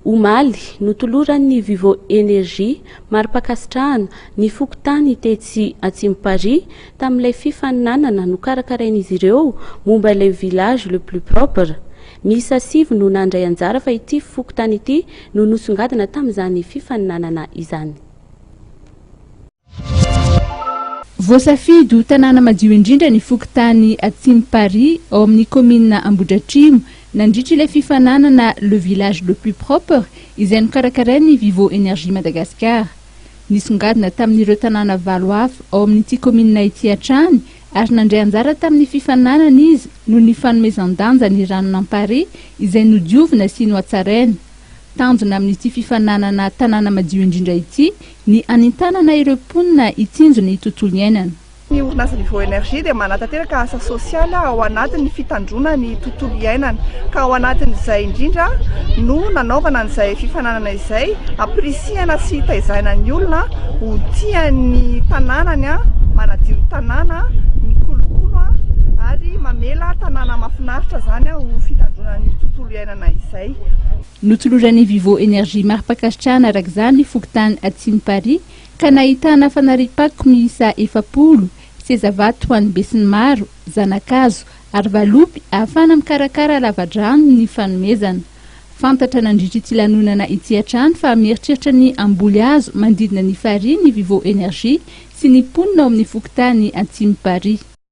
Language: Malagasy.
Omaly, notoloran'ny Vivo Energie mari-pankasitrahana ny fokontany tetsy Atsimo-Paris tamin'ilay fifaninanana nokarakarain'izy ireo momba ilay village le plus propre. Miisa sivy no nandray anjara fa ity fokontany ity no nosongadina tamin'izany fifaninanana izany. Voasafidy ho tanàna madio indrindra ny fokontany Atsimo Paris ao amin'ny kaominina Ambohidratrimo nandritra ilay fifananana Le village le plus propre izay nokarakarain'ny Vivo Energie Madagascar. Nisongadina tamin'ireo tanàna valo hafa ao amin'ity kaominina ity hatrany ary nandray anjara tamin'ny fifananana izy noho ny fanomezan-danja ny ranon'Ampare izay nodiovina sy nohatsaraina. Tanjona amin'ity fifaninanana tanàna madio indrindra ity ny hanentanana ireo mponina hitsinjo ny tontolo iainana. Ny orinasa Vivo Energie dia manatanteraka asa sosialy ao anatin'ny fitandroana ny tontolo iainana ka ao anatin'izay indrindra no nanaovana an'izay fifaninanana izay hampirisihana sy hitaizana ny olona ho tia ny tanànany, manadio ny tanàna, mikolokolo ary mamela tanàna mahafinaritra izany ho fitandroana ny tontolo iainana izay. Notoloran'ny Vivo Energie mari-pankasitrahana araka izany ny fokontany Atsimo Paris ka nahitana fanariam-pako miisa 40, seza vato ho an'ny besinimaro, zana-kazo ary valopy ahafahana mikarakara lavadrano ny fanomezana. Fantatra nandritra ity lanonana ity hatrany fa mieritreritra ny hamboly hazo manodidina ny farihy ny Vivo Energie sy ny mponina ao amin'ny fokontany Atsimo Paris.